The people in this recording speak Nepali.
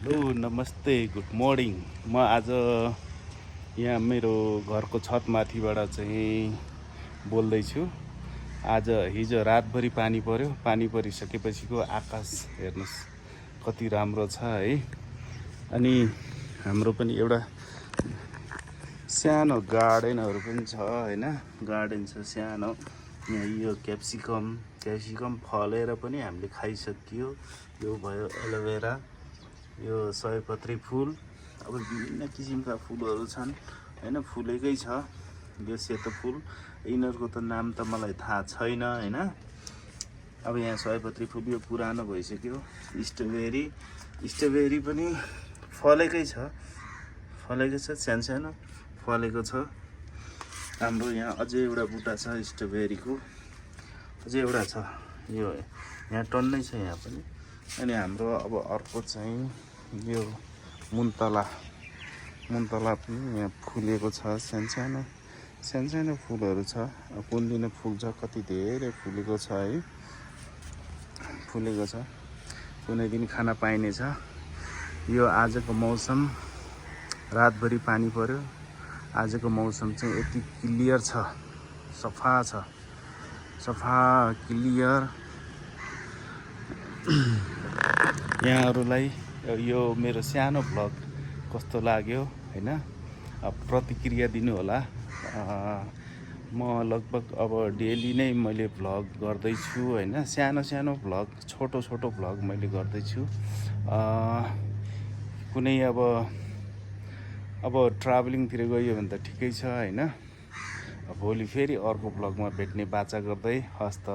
हेलो नमस्ते गुड मर्निङ। म आज यहाँ मेरो घरको छतमाथिबाट चाहिँ बोल्दैछु। आज हिजो रातभरि पानी पर्यो। पानी परिसकेपछिको आकाश हेर्नुहोस् कति राम्रो छ है। अनि हाम्रो पनि एउटा सानो गार्डनहरू पनि छ होइन, गार्डन छ सानो। यहाँ यो क्याप्सिकम फलेर पनि हामीले खाइसकियो। यो भयो एलोभेरा, यो सयपत्री फुल, अब विभिन्न किसिमका फुलहरू छन् होइन, फुलेकै छ। यो सेतो फुल, यिनीहरूको त नाम त मलाई थाहा छैन होइन। अब यहाँ सयपत्री फुल यो पुरानो भइसक्यो। स्ट्रबेरी पनि फलेकै छ, सानो फलेको छ। हाम्रो यहाँ अझै एउटा बुट्टा छ स्ट्रबेरीको, अझै एउटा छ, यो यहाँ टन्नै छ यहाँ पनि। अनि हाम्रो अब अर्को चाहिँ यो मुन्तला पनि यहाँ फुलेको छ। सानो फुलहरू छ। कुन दिन फुल्छ, कति धेरै फुलेको छ है, फुलेको छ। कुनै दिन खान पाइनेछ। यो आजको मौसम, रातभरि पानी पर्यो। आजको मौसम चाहिँ यति क्लियर छ, सफा क्लियर। यहाँहरूलाई यो मेरो सानो भ्लग कस्तो लाग्यो होइन, प्रतिक्रिया दिनु होला। म लगभग अब डेली नै मैले भ्लग गर्दैछु होइन, सानो भ्लग, छोटो भ्लग मैले गर्दैछु। कुनै अब ट्राभलिङतिर गयो भने त ठिकै छ होइन। भोलि फेरि अर्को भ्लगमा भेट्ने बाचा गर्दै हस्त।